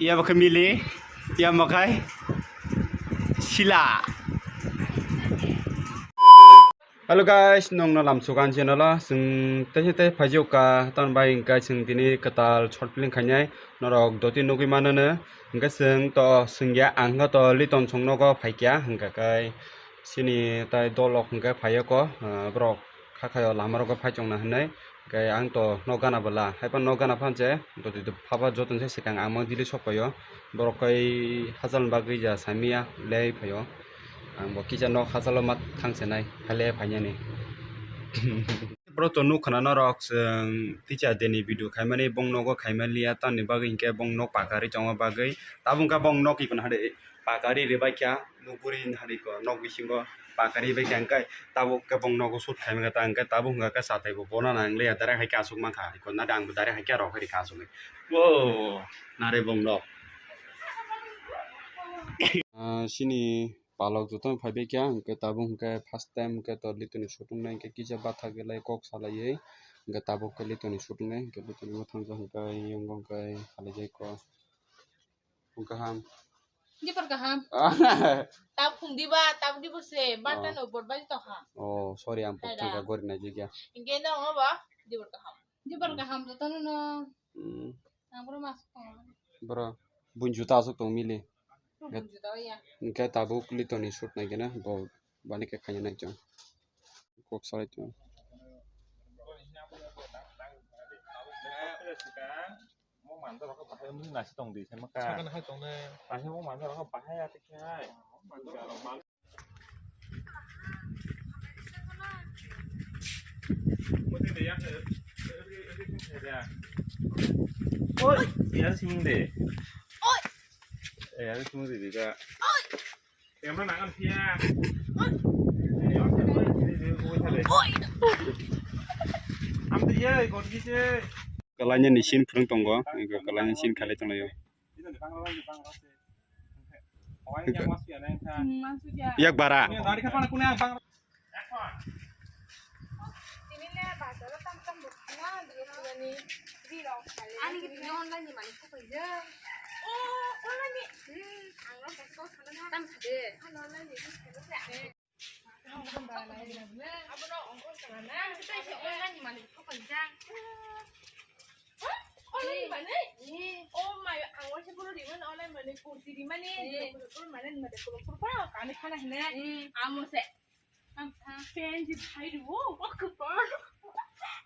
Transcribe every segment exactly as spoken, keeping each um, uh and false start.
Iya bakhe mili, iya makai sila. Hello guys, nongno lamsukan channel o chwng tei tei phaijokka ton bai hwnkhe chwng tini kwtal short film khainai norok doti nugwi mano no hwnkhe chwng to swngya ang to Liton song nogo phaikya hwnkhe kai chini tai dolok hwnkhe phaiyoko borok kha khaio lama rogo phai chongna hinwi. Hwnkhe ang to nok gana bwla, haiphano nok gana phan se, doti dop phaba joto se swkang ang mang dili sok phaio. Borok kai hachal ni bagwi ja samiya le phaio. Ang bo kisa nok hachalo ma thang se nai, hale phainani. Bro to nuk khna norok chwng teacher day ni video khaimani bong nogo khaimaliya, tamni bagwi hinkhe bong nok pakari chongma bagwi. Tabuk kha bong nok ikon hade pakari ribai kha, nukburi hari ko nok bisingo pakari bai kha, hwnkhe tabuk khe bong nogo shoot khaimani ta, hwnkhe tabuk hwnkha khe satai bo bono nang le direct hai khe aswk mankha, ikon na ang bo direct hai khe rok hai khe aswk. O nare bong nok. Ah, sini palok jotono phai bai kha, hwnkhe tabuk hwnkhe first time hwnkhe to Liton ni shooting nai hwnkhe kisa bathak belai kok salaiwi, hwnkhe tabuk khe Liton ni shooting nai hwnkhe Liton ni mwthang jang hwnkhe ayang hwnkhe halai jai kok. Kaham. Dibor kaham. Tab khum diba, tab dibor se, barta no bor bai to ha. Oh, sorry, ang pok thangka gori na jigya. Inge no ngo ba, dibor kaham. Dibor kaham jotono no. Hmm. Ang bro mas ko. Bro, bun juta asuk tong mili. Bun juta ya. Hwnkhe tabuk Liton ni shoot nai gena, bo bani khe khaina nai chong. Kok salai chong. Mo manjak rok bahai wngwi nasi tong di, sai ma ka. Sakha hai tong ne. Bahai mo manjak rok bahai ya, tik hai. Oi, yar sing de. Oi. Eh, yar sing de, de ka. Oi. Kalaina ni scene phwrwng tongo, kalaina scene khalai tonglaio. Yak bara. Ani khe online ni mani kho paijak. O, online ni. Hmm, ang no kok sana na. Tam khade. Ano online ni. Abono ongkho sana na. Ang khe taisa online ni mani kho paijak. Online ni mani? O mai, ang waisa bono rimani online mani kurti rimani. Bono mani mani bono kurpa kani khana hine. Amo se. Pen je bhai ro, o kwpal.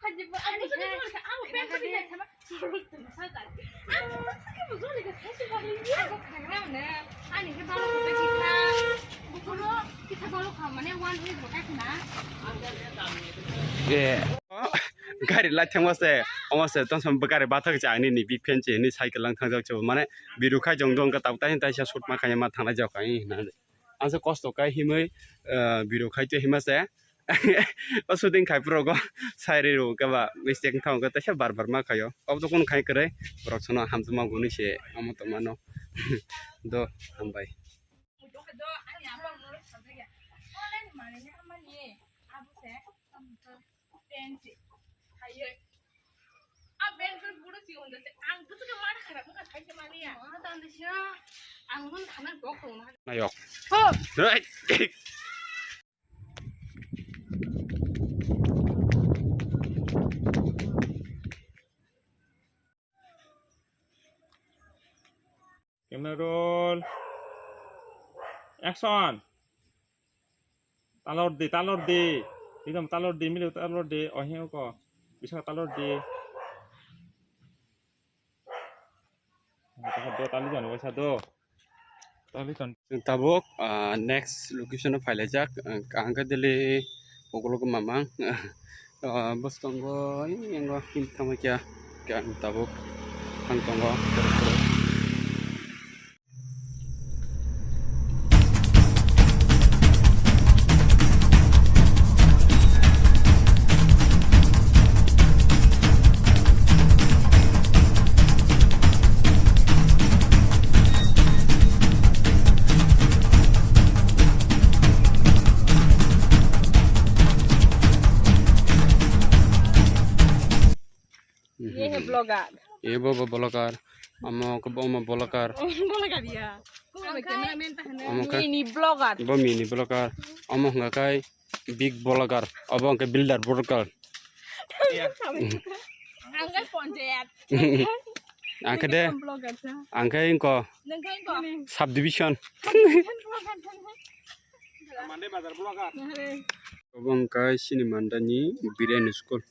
Haji bo ani khe, ang pen ko ni sama. Sorok tong sa ta. Ang sa ke bo joli ka sa si bhai. Ang ko khangra ne. Ani khe balo ko ki kha. Bukuro kita balo kha mane one week bo ka khna. Eh. Gari lai thangma se, omo se, tong sam gari bathak cha ani ni big fan che ni cycle lang thang jak che mane biru khai jong dong ka tab tai tai sa shoot ma khai ma thang lai jak kai na. Ang se kosto kai himwi, eh, video khai twi hima se. O shooting khai pro go sai ri ro ka ba mistake thang ka ta bar bar ma khayo. Ob to kun khai kre borok sono ham to ma guni se amo to mano. Do hambai. Nayok. Ho! Camera roll. Action. Talor di, talor di. Ekdom talor di, mili talor di. Ohe ko. Bisa talor di. Do tali jan waisa do. Tali jan. Tabuk, ah, next location o phailaijak. Ang khe dili ukuluk mamang. Ah, bwskango, eh, yango him thangma kya, kya ang tabuk thang tongo. Ye hai vlogger. Ye bo, bo vlogger. Omo khe bo omo vlogger. Vlogger ya. Omo khe mini vlogger. Bo mini vlogger. Omo hwnga khe big vlogger. Obo hwnga khe builder vlogger. Ang khe ponjayat. Ang khe de. Vlogger sa. Ang khe ingko. Nang khe ingko. Subdivision. Mande bazar vlogger. Obo hwnga khe sini mandani biryani school.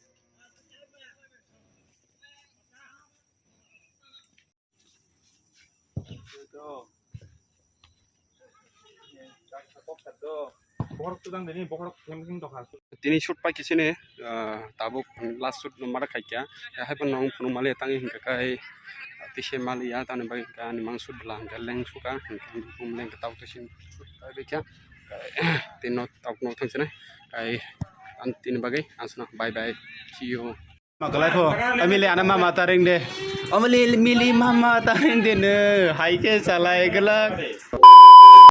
Tini shoot pai khe sini, ah, tabuk last shoot no mara khaikha. Hai phano phunuk mali tangwi hwnkha khe tise mali ya, tamni bagwi hwnkha ani mang shoot bwla hwnkha leng sukha, hwnkha bumleng khe tabuk tise shoot pai baikha. Tini no tabuk no thang sinai, ai, ang tini bagwi ang sano bye bye, see you. Makalai pho, amili ana mama taring de. Amili mili mama taring de ne. Hai ke salai gelak.